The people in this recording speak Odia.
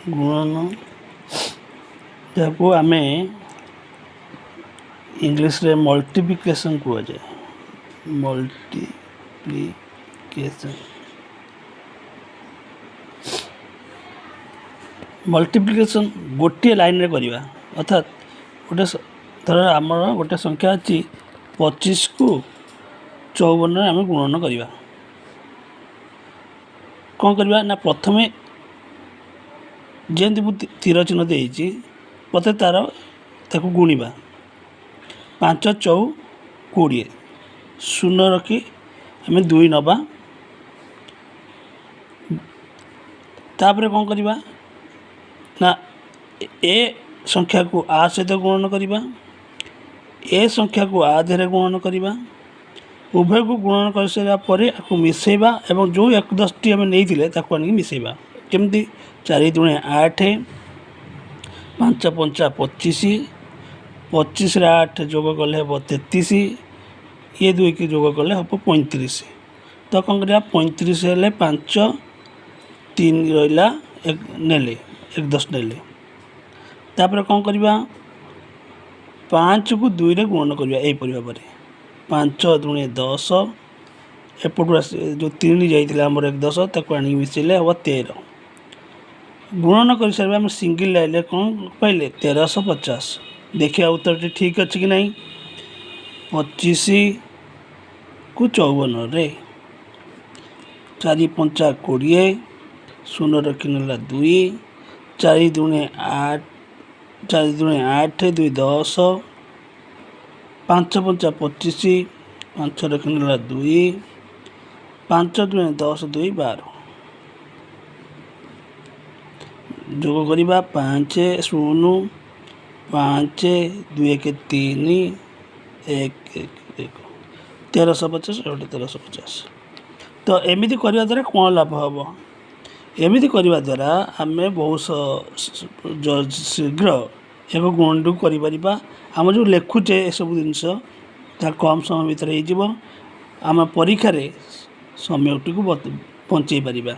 ଗୁଣନ, ଯାହାକୁ ଆମେ ଇଂଲିଶରେ ମଲ୍ଟିପ୍ଲିକେସନ୍ କୁହାଯାଏ। ମଲ୍ଟିପ୍ଲିକେସନ୍, ମଲ୍ଟିପ୍ଲିକେସନ୍ ଗୋଟିଏ ଲାଇନ୍ରେ କରିବା। ଅର୍ଥାତ୍ ଗୋଟେ ଧର ଆମର ଗୋଟେ ସଂଖ୍ୟା ଅଛି, 25କୁ 54ରେ ଆମେ ଗୁଣନ କରିବା। କ'ଣ କରିବା ନା, ପ୍ରଥମେ ଯେମିତି ମୁଁ ତୀର ଚିହ୍ନ ଦେଇଛି, ପ୍ରଥମେ ତା'ର ତାକୁ ଗୁଣିବା। 5 ଚଉ 20, ଶୂନ ରଖି ଆମେ 2 ନେବା। ତାପରେ କ'ଣ କରିବା ନା, ଏ ସଂଖ୍ୟାକୁ ଆ ସହିତ ଗୁଣନ କରିବା, ଏ ସଂଖ୍ୟାକୁ ଆ ଦେହରେ ଗୁଣନ କରିବା। ଉଭୟକୁ ଗୁଣନ କରିସାରିଲା ପରେ ଆକୁ ମିଶାଇବା ଏବଂ ଯେଉଁ ଏକ ଦଶଟି ଆମେ ନେଇଥିଲେ, ତାକୁ ଆଣିକି ମିଶାଇବା। କେମିତି? 4 ଦୁଣେ 8, 5 ପଞ୍ଚା 25, 25ରେ 8 ଯୋଗ କଲେ ହେବ 33, ଇଏ 2କି ଯୋଗ କଲେ ହେବ 35। ତ କ'ଣ କରିବା? 35 ହେଲେ 5, 3 ରହିଲା, ଏକ ନେଲେ, ଏକ ଦଶ ନେଲେ। ତାପରେ କ'ଣ କରିବା? 5କୁ 2ରେ ଗୁଣନ କରିବା ଏହିପରି ଭାବରେ। 5 ଦୁଣେ 10, ଏପଟୁ ଆସି ଯେଉଁ 3 ଯାଇଥିଲା ଆମର ଏକ ଦଶ, ତାକୁ ଆଣିକି ମିଶାଇଲେ ହେବ 13। ଗୁଣନ କରିସାରିବା ଆମେ ସିଙ୍ଗିଲ୍ ଲାଇନ୍ରେ କ'ଣ ପାଇଲେ? 1350। ଦେଖିବା ଉତ୍ତରଟି ଠିକ୍ ଅଛି କି ନାହିଁ। 25କୁ 54ରେ 4 ପଞ୍ଚା 20, ଶୂନ ରଖି ନେଲା 2, 4 ଦୁଣେ 8, 4 ଦୁଣେ 8, 2 10, 5 ପଞ୍ଚା 25, 5 ରଖି ନେଲା 2, 5 ଦୁଣେ 10, 2 12। ଯୋଗ କରିବା, 5 0 5, 2 1 3, 1 1 1, 1350, ଗୋଟେ 1350। ତ ଏମିତି କରିବା ଦ୍ୱାରା କ'ଣ ଲାଭ ହେବ? ଏମିତି କରିବା ଦ୍ୱାରା ଆମେ ବହୁତ ଶୀଘ୍ର ଏକ ଗୁଣନଟିକୁ କରିପାରିବା। ଆମେ ଯେଉଁ ଲେଖୁଛେ ଏସବୁ ଜିନିଷ, ତାହା କମ୍ ସମୟ ଭିତରେ ହେଇଯିବ। ଆମେ ପରୀକ୍ଷାରେ ସମୟଟିକୁ ବଞ୍ଚେଇ ପାରିବା।